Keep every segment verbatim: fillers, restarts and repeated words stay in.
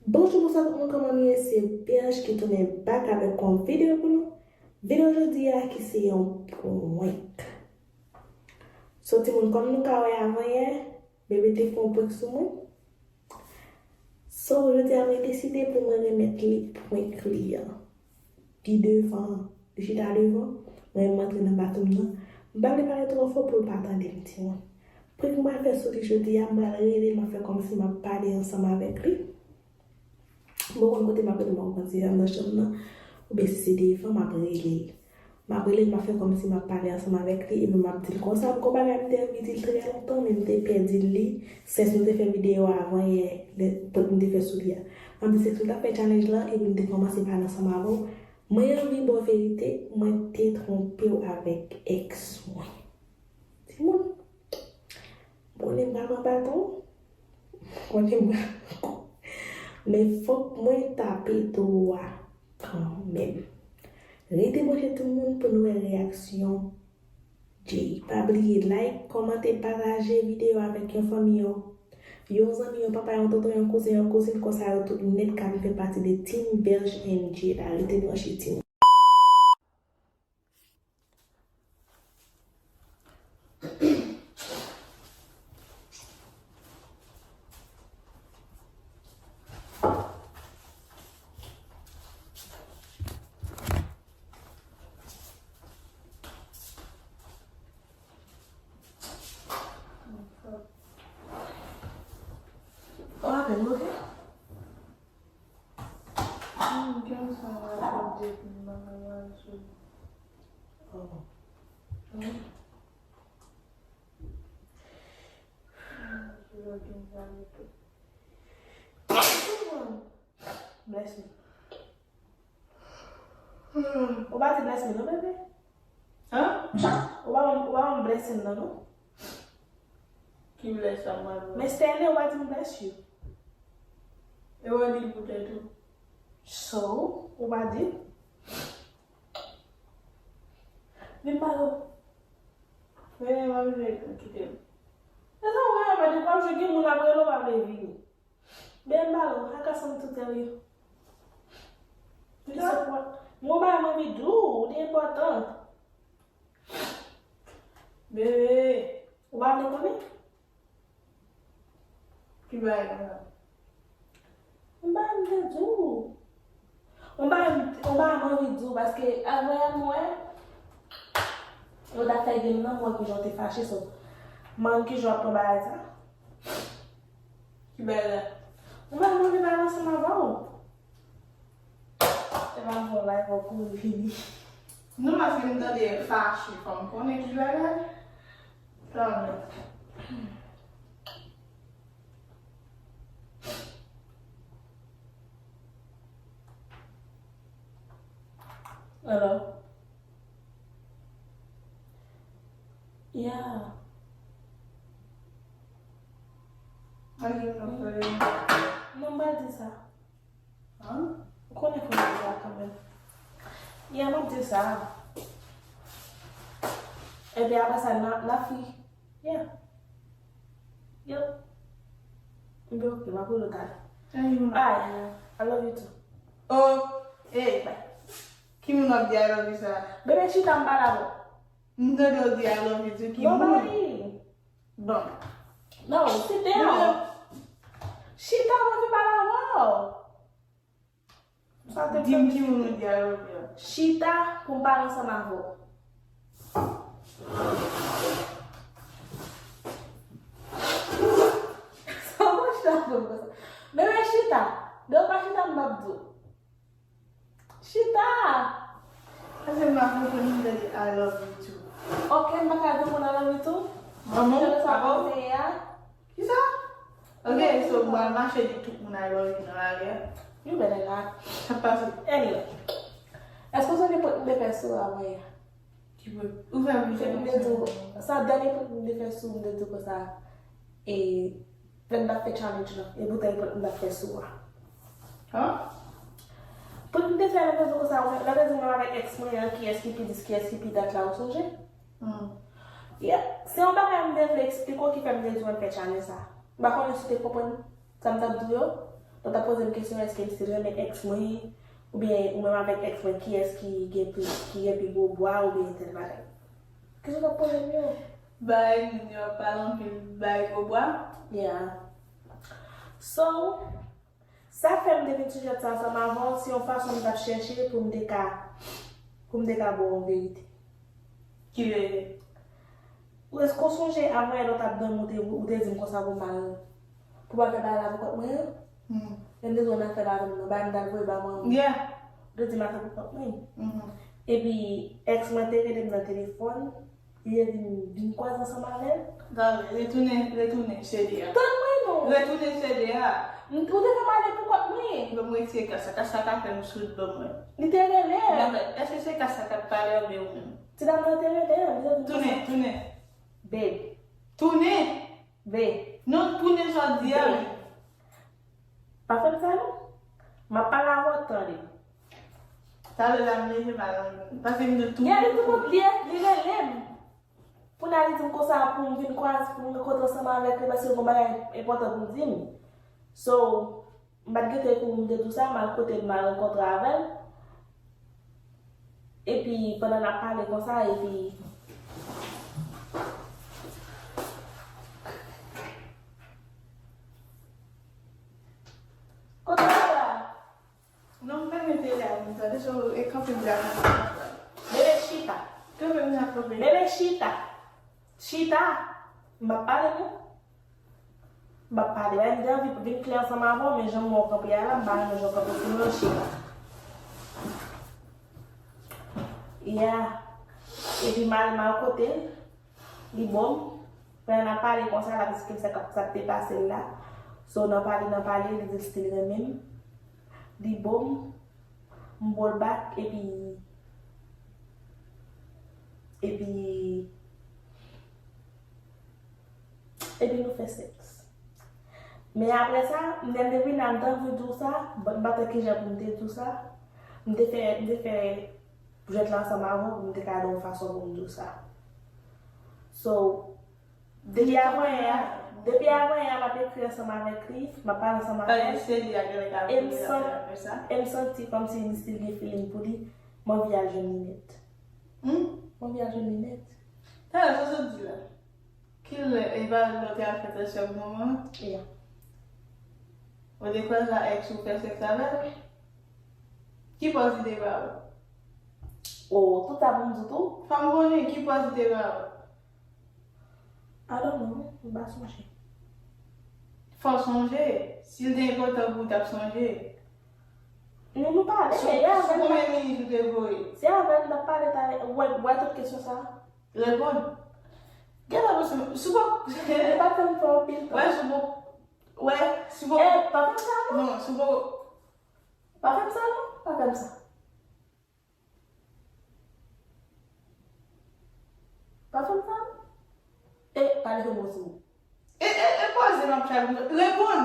Bonjou, bonswa tout moun, kòman nou ye? Se P H ki tounen back avèk yon videyo pou nou. Videyo jodi a ki se yon prank. So, timoun, kòm nou ka wè avanyè, bebe te fè yon prank sou mwen. So, jodi a mwen deside pou mwen remèt li prank li an. Pi devan, li chita devan, mwen m antre nan baton m nan. M pa vle pale twò fò pou l pa tande m, timoun. Prank m pral fè sou li jodi a, m pral rele l, m ap fè kòmsi m ap pale ansanm avèk li. M poko konn kote m ap rele, m poko konn si anndan chanm nan, oubyen si se devan, m ap rele l. M ap rele l, m ap fè kòmsi m ap pale ansanm avèk li, epi m ap di l konsa, m gon bagay m te anvi di l trè lontan, men m te pèdi l li, sens nou te fè videyo avan yè, lè, prank m te fè sou li a. M ap di sens nou t ap fè challenge lan, epi m te kòmanse pale ansanm avè w. Mwen anvi ba w verite, mwen te twonpe w avèk ex mwen. Timoun, m konnen m pral pran baton, m konnen m pral. Men fòk mwen tape do a kanmenm. Rete branche tout moun pou n wè reyaksyon Jay. Pa bliye like, kòmante, pataje videyo avèk yon fanmi, yon, yon zanmi, yon papa, yon tonton, yon kouzen, yon kouzin, konsa yo tout nèt ka vin fè pati de Team Belge and Jay la. Rete branche, timoun. What happened? You okay? Hmm, kèm sa la, sa depi m nan manje. Oh. Hmm. Hmm, se lè gen sa yo tou. Bless me. Ou pa di bless me non, bebe? Hein? Ou pa ban m, ou pa ban m bless him nan non? Ki bless sa mwen? Men Stanley, ou pa di m bless you. E ou di l pou tèt ou. So, ou pa di l? Vin pale. Men, mwen vle kite m. Se sa ou wè, mwen di w ap jwe, gen moun ap rele w pa vle vini. Ben, m pale w, I got something to tell you. Ki sa? Mwen ba mwen anvi di w, li enpòtan. Bebe, ou pa vle konnen? Ki bagay konsa? M pa vle di w. Ou pa, ou pa anvi di w, paske avan yè m wè, ou t ap fè game nan, m wè kijan w te fache, so, m pa konn kijan w ap pran bagay sa. Ki bagay la? Ou pa anvi pale ansanm avè w. E pa bon, la, e pa kouri vini. Non, paske m tande fache, fò m konnen ki bagay. Tann. Hello? Yeah. Non, m pa di sa. Hein? Ou konnen fò m di sa kanmenm. Yeah, m ap di sa. Epi apre sa, n a, n a fi. Yeah. Yep. Mwen oke, m ap rele w talè. Ay, I love you too. Oh, hey. Bye. Ki moun w ap di I love you sa? Bebe, chita, m pale avè w. M tande w di I love you too, ki moun? Nobody. Bon. No, sit down. Chita, mwen vin pale avè w. Di m ki moun ou di I love you a. Chita pou m pale ansanm avè w. Sa w chita pou m konsa? Bebe, chita. Depi w pa chita, m p ap di w. Chita! Paske m pa konprann, m tande I love you too. Ok, m pa ka di moun I love you too? Maman, sa pase a? Kisa? Ok, so m pral mache di tout moun I love you nan lari a. You better not. Sa pase. Anyway. Èske w sonje prank m te fè sou ou avan yè? Ki prank? Ou fè m fè prank sou mwen? Sa dènye prank m te fè sou ou, m te di w konsa, e, lè m t ap fè challenge lan, e poutan e prank m t ap fè sou ou a. Hein? Prank m te fè, lè m te di w konsa, lè m te di w menm avèk ex mwen an, kiyès ki pi dis, kiyès ki pi dat la, ou sonje? Hmm. Yeah. Se yon bagay m te vle eksplike w ki fè m te di w ann fè challenge sa. M pa konnen si w te konprann sa m t ap di w yo. Ou t ap poze m kesyon, èske m still renmen ex mwen, oubyen ou menm avèk ex mwen, kiyès ki gen pli, ki gen pi gwo bwa, oubyen tèl bagay. Kesyon w t ap poze m yo. Bay moun yo ap pale anpil, bay gwo bwa. Yeah. So, sa k fè m te vin sou tèt sa ansanm avè w, se yon fason m t ap chèche pou m te ka, pou m te ka ba w yon verite. Ki verite? Ou, èske w sonje avan yè lè w t ap dòmi, ou te, ou te di m konsa pou m al, pou m al fè bagay la pou kont mwen an? Hmm. Lè m te di w ann al fè bagay pou mwen, bagay m t al voye ba manman. Yeah. Ou te di m al fè pou kont mwen. Mhm. Epi, ex mwen te rele m nan telefòn, li te vin, vin kwaze ansanm avè m. Dale, retounen, retounen, cheri a. Tann mwen non. Retounen, cheri a. M, ou te fè m ale pou kont mwen. Ban m retire kasa, kasa ka fè m soud, ban mwen. Li te rele. Ban mwen, èske se kasa k ap pale anben ou menm? Ti dam nan te rele, li te di m konsa. Tounen, tounen. Babe. Tounen! Babe. Non, tounen sa w di a. Babe. Pa fè m sa non. M ap pale avè w, tande. Talè la m leve m al nan, paske m di tou. Gen li tou kout li, li rele m. Pou n al di m konsa pou m vin kwaze, pou m rankontre ansanm avèk li, paske gon bagay enpòtan pou l di m. So, m pa t gentan kou m te di w sa, m al kote l, m al rankontre avè l. Epi, pandan n ap pale konsa, epi. Kote w la? Non, m pa mete la, m tande so, e kanpe m la. Bebe, chita. Kanpe m la, kanpe. Bebe, chita. Chita. M ap pale, non. M ap pale. Wè, m te anvi vin klè ansanm avè w, men jan m wè w kanpe a la, m pa renmen jan w kanpe sou mwen, chita. Yeah. Epi m al, m al kote l, li bo m. Pandan n ap pale konsa, l ap esplike m sa k ap, sa k te pase l la. So, nan pale, nan pale, li di l still renmen m. Li bo m, m bo l back, epi, epi, epi nou fè sèks. Men apre sa, m te vin la, m te anvi di w sa, but m pa t wè kijan pou m te di w sa. M te fè, m te fè jwèt la ansanm avè w pou m te ka di w yon fason pou m di w sa. So, depi avanyè a, depi avanyè a, m ap ekri ansanm avèk li, m ap pale ansanm avè l. E m santi kòmsi m still gen feeling pou li, m anvi al jwenn li nèt. Hmm? M anvi al jwenn li nèt. Talè, sa w sot di la? Kilè, e pa lè w te al fè transfè pou manman an? Yeah. Ou te kwaze a ex ou fè sèks avè l? Ki pòz li te ba ou? Oh, tout sa pou m di tou? Fò m konnen ki pòz li te ba ou. I don't know, m pa sonje. Fò w sonje. Si l te enpòtan pou ou, w t ap sonje. Nou, nou pale, sou, men e avè l. Sou konbyen minit ou te voye? Se avè l m t ap pale talè. Wè, wè tout kesyon sa a. Reponn. Genlè ou, si w pa, e pa fè m fè anpil tan. Wè, si w pa, wè, si w pa. Eh, pa fè m sa non. Non, si w pa. Pa fè m sa non, pa fè m sa. Pa fè m sa non. E, pa leve mo sou. E, e, e poze m ap chay pou reponn.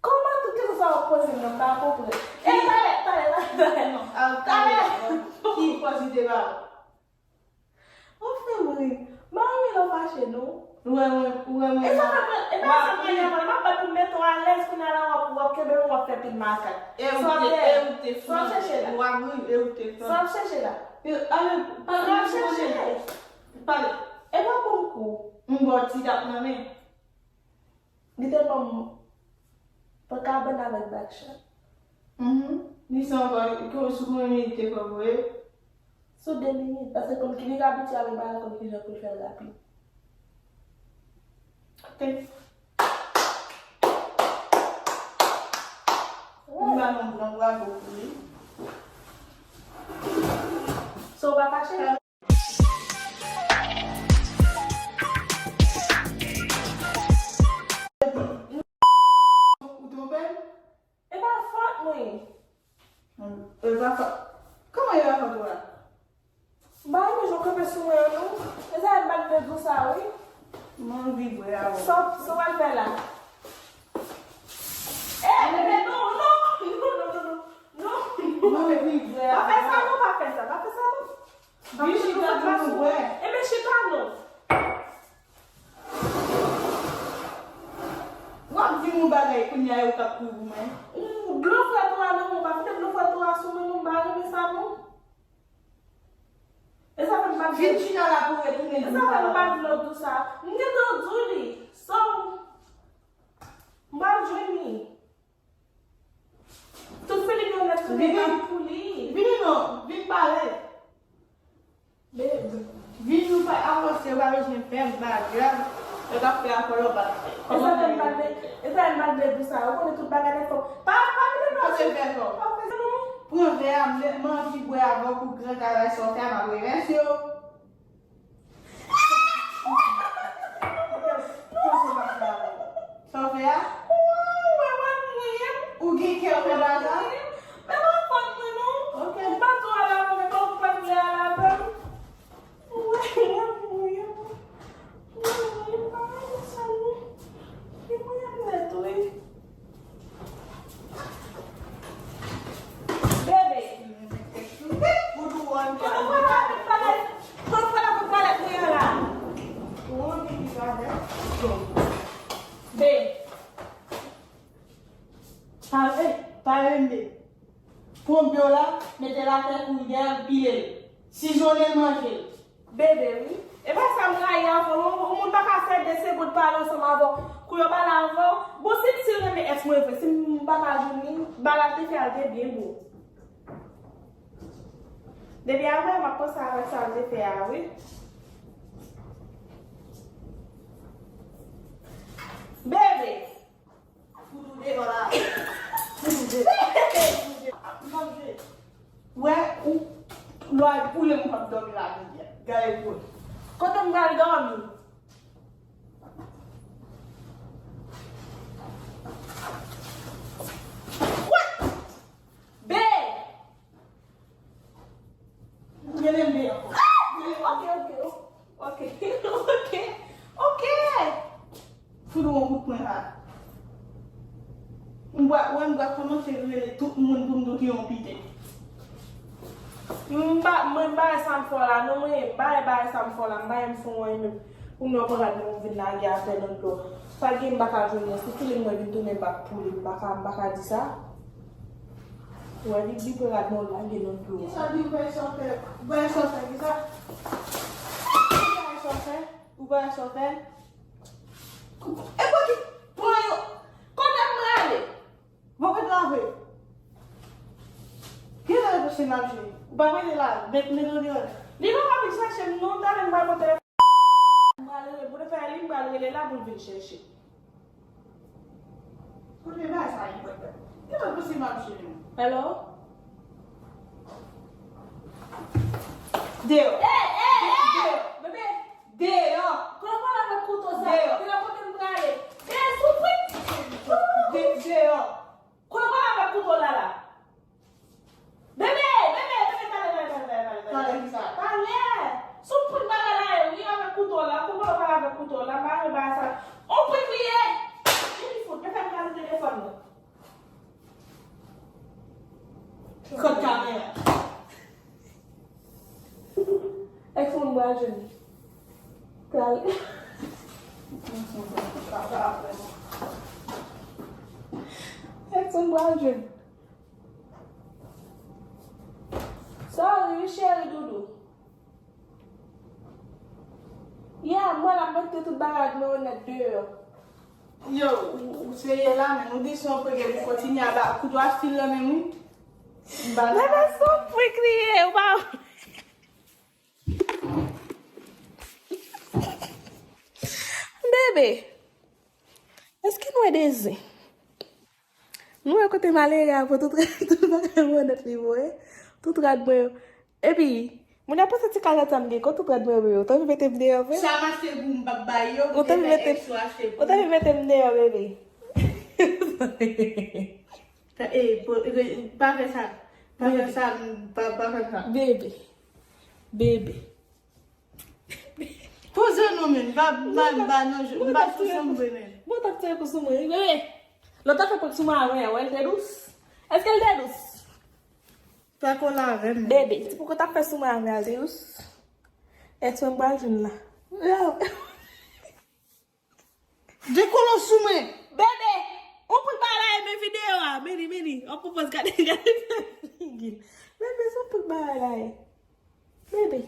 Kòman tout kesyon sa w ap poze m nan, m pa konprann. E, talè, talè, talè, talè non. Talè. Ki pòz li te ba ou? Ou fè m ri. M pa renmen lè w fache non. Ou renmen, ou renmen. E sa fè mwen, e pa sa mwen renmen, m ap bat pou m mete w alèz, kounye a la w ap, w ap kenbe m, w ap fè pil makak. E ou te, e ou te fè. Sa w chèche la? W ap ri, e ou te fè. Sa w ap chèche la? E, ale, pale. Sa w ap chèche? Pale. E pa bon kou. M ba w ti tap nan men. Li te ban m pankabann avèk backshot. Mhm. Li se ankò, sou konbyen minit te pran pou e? Sou de minit, paske konn ki li abitye avèk bagay, konn kijan pou l fè l rapid. Ok. M ba nou yon gran bravo pou li. So, w pa fache? Ou twonpe m? E pa fòt mwen. E pa fòt. Kòman e pa fòt ou a? M pa renmen jan w kanpe sou mwen an non. E sa m pa t vle di w sa wi. Mwen anvi bwè avè w. Sa w, sa w al fè la? Eh, bebe, non, non, non, non, non, non. Mwen anvi bwè avè w. Pa fè sa non, pa fè sa, pa fè sa non. Vin chita pou nou bwè. Enben chita non. W ap di m yon bagay kounye a, ou t ap, Ou, dlo frèt ou a nan men w, pa kite dlo frèt ou a sou men m, m pa renmen sa non. E sa fè m pa t vin chita la pou retounen. E sa fè m pa t vle w di w sa. M gentan di w li. So, m pral jwenn li. Tout Filip yo nèt sou li, pa pou li. Vini non, vin pale. Vin nou pa avanse, yo pa bezwen pè, m pa grav. Yo t ap fè akò, yo pa t fè. E sa fè m pa t vle, e sa fè m pa t vle di w sa. Ou konnen tout bagay nèt fò. Pa, pa vin nou. Kote vè fò? Pa fè sa non. Pran vè a, m, m anvi bwè avè w pou gran travay sa w fè a, m ap remèsye w. Sa w fè a? Ou gen kè w fè bagay? Men pa fòt mwen non. Ok. M pa tou al avè w, men pa ou pa vle al avè m. Mwen, mwen, mwen, mwen, mwen pa renmen sa non. E mwen ap nèt wi. Bebe. Kote w pral avèk palèt, kote w pral avèk palèt mwen an la? Be. Pa, eh, pa renmen. Pran byo la, mete l atè, kouri dèyè l, pile l. Sizonnen l, manje l. Bebe, wi. E pa sa m rayi avè w, yon moun pa ka fè de segonn pale ansanm avè w. Kou yo pale avè w, bon, si, si l renmen èks mwen vre, si m pa ka jwenn li, bagay l te fè a te byen bon. Depi apre, m ap panse avèk sa l te fè a, wi. Bebe! Fout ou deyò la. Fout ou deyò. Manje. Wè, ou, lwa pou lè m p ap dòmi la, Bondye. Gade pou. Kote m pral dòmi? What? Be! Rele m deyò. Ah! Ok, ok, ok. Ok, ok. Ok. Fout ou yon kout pwen la. M pral, wè, m pral kòmanse rele tout moun pou m di w ki yon pite. M pa, mwen, bagay sa m fè w la, non, mwen, bagay, bagay sa m fè w la, m pa janm fè w anyen menm. Pou m pran rad mwen, m vin lage atè nan dlo. Pa gen, m pa ka jwenn mwen, si Filip mwen vin tounen bak pou li, m pa ka, m pa ka di sa. Wè, li, li pran rad mwen, lage nan dlo. Kisa di w bay sòfè, bay sòfè, kisa? Ou bay sòfè, ou bay sòfè. E pou ki pran yo? Kote m prale? Bon, kote lave? Gen lè repouse m ap jwe. Ou pa rele la, met, met ou deyò. Li pa ka vin chèche m, non, talè m pral pran telefòn. M pral rele, pou l fè li, m pral rele la pou l vin chèche. Kote bagay sa ye, papa? Ki lòt posi m ap jwenn ou? Hello? Deyò. Ey, ey, ey! Deyò. Bebe! Deyò. Kote w pral avèk kouto sa? Deyò. Deyò, kote m prale? Ey, soufri! De-, deyò. Kote w pral avèk kouto la la? Bebe, bebe, bebe, talè, talè, talè, talè, talè, talè. Talè ki sa? Talè. Sou pwen bagay la ye, wi, avèk kouto la. Kouman w pale avèk kouto la? M pa renmen bagay sa. On pwen kriye. Vini fout, mete m gade telefòn nan. Kot kamera. Èks mwen m pral jwenn. Pral. Èks mwen m pral jwenn. Sorry, wi, cheri doudou. Yeah, mwen la mete tout bagay nou nèt deyò. Yo, ou, ou serye la, men nou di son pwege pou kontinye a ba kout wa fil la menm, wi. M ba la. Bebe, son pweg li ye, ou pa. Bebe, èske nou wè de zen? Nou wè kote malere a pran tout, tout bagay mwen nèt li voye. Tout rad mwen yo. Epi, moun ap panse ti kalòt sa m gen, kote tout rad mwen yo, bebe? Ou t anvi mete m deyò vre? Sa m achte pou m p ap bay yo, ou t anvi mete m, ou t anvi mete m deyò, bebe. Eh, po-, re-, pa fè sa. Pa fè sa, pa, pa fè sa. Bebe. Bebe. Poze non, men. M pa, m pa, m pa nan je, m pa sou chanm vre, men. Bon, t ap tire kou sou mwen, wi, bebe. Lè w t ap fè prank sou mwen avè a, wè l te dous? Èske l te dous? Pa kole avè m. Bebe, ti poko t ap fè sou mwen avè a, l te dous? Èske m pral jwenn la? Dekole w sou mwen. Bebe, ou pran bagay la, men vide. An pwopòz gade, gade figi l. Bebe, se pou bagay la ye. Bebe.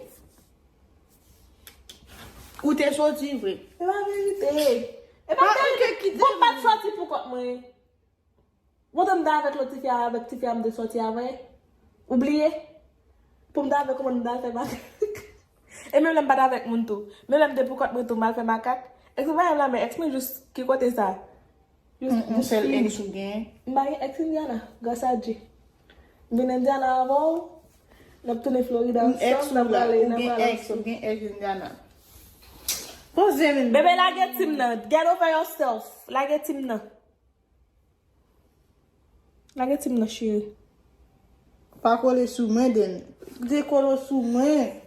Ou te soti vre. Se pa verite. E pa verite. Bon, m pa t soti pou kont mwen. Bon, m t avèk lòt tifi a, avèk tifi a m te soti avè. Ou bliye? Pou m t avèk kòman m t al fè makak. E menm lè m pa t avèk moun tou. Menm lè m te pou kont mwen tou, m al fè makak. Èks mwen la, men èks mwen jis ki kote sa? Jis, yon sèl èks ou gen? M pa gen èks Indiana, gras a Dye. M vin Indiana avè w, n ap tounen Florida ansanm, n ap prale, n ap prale ansanm. Ou gen èks Indiana. Poze menm. Bebe, lage tim nan. Get over yourself. Lage tim nan. Lage tim nan, cheri. Pa kole sou mwen, Den. Dekole sou mwen.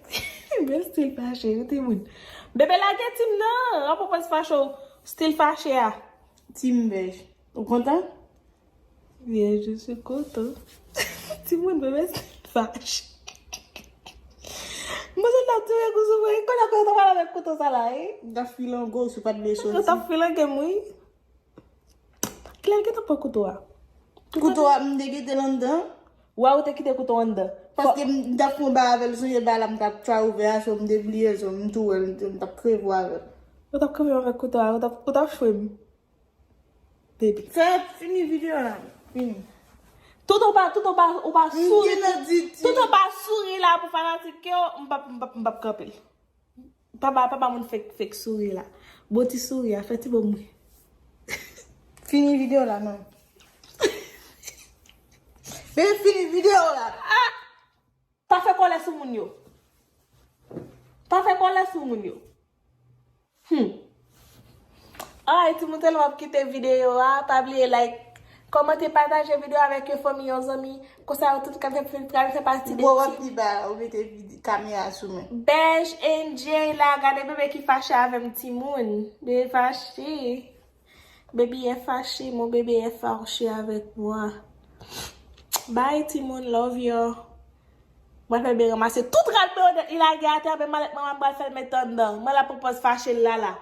Bèl stil fache, wi, timoun. Bebe, lage tim nan. An pwopòz fache w. Stil fache a. Tim bèj. Ou kontan? Bien, je suis content. Timoun, bebe, stil fache. Mwen se nan touye kou sou mwen. Konnen kote w pral avèk kouto sa la, wi. M ta filango si w pa t vle soti. Ou ta filange m, wi. Kilè l gentan pran kouto a? Kouto a, m te kite l anndan. Wè, ou te kite kouto anndan. Paske m t ap fè yon bagay avè l, sonje bagay la m t ap try ouvè a, so m te bliye l, so m tou wè l, m t ap kreve avè l. Ou t ap kreve avèk kouto a, ou t ap, ou t ap chwe m. Baby. Fè fini videyo la. Fini. Tout ou pa, tout ou pa, ou pa souri. Tout ou pa souri la pou fanatik yo, m p ap, m p ap, m p ap kanpe l. Papa, papa moun fèk, fèk souri la. Bon ti souri a, fè ti bon mwen. Fini videyo la, non. Bebe, fini videyo la. Ah! Pa fè kòlè sou moun yo. Pa fè kòlè sou moun yo. Hmm. Alright, timoun, se la m ap kite videyo a. Pa bliye like, kòmante, pataje videyo avèk yon fanmi, yon zanmi. Konsa yo tout ka fè, ka fè pati de ekip. Bon, w ap pi ba, ou mete vide-, kamera sou mwen. Bèj N J la, gade bebe ki fache avè m, timoun. Bebe fache. Bebe est fâché, mon bébé est fâché avec moi. Bye, timoun, love y'all. Mwen fè bebe ranmase tout rad deodorant li lage atè, men malèt manman m pral fè l met anndan. Mwen la pou pòz fache l la la.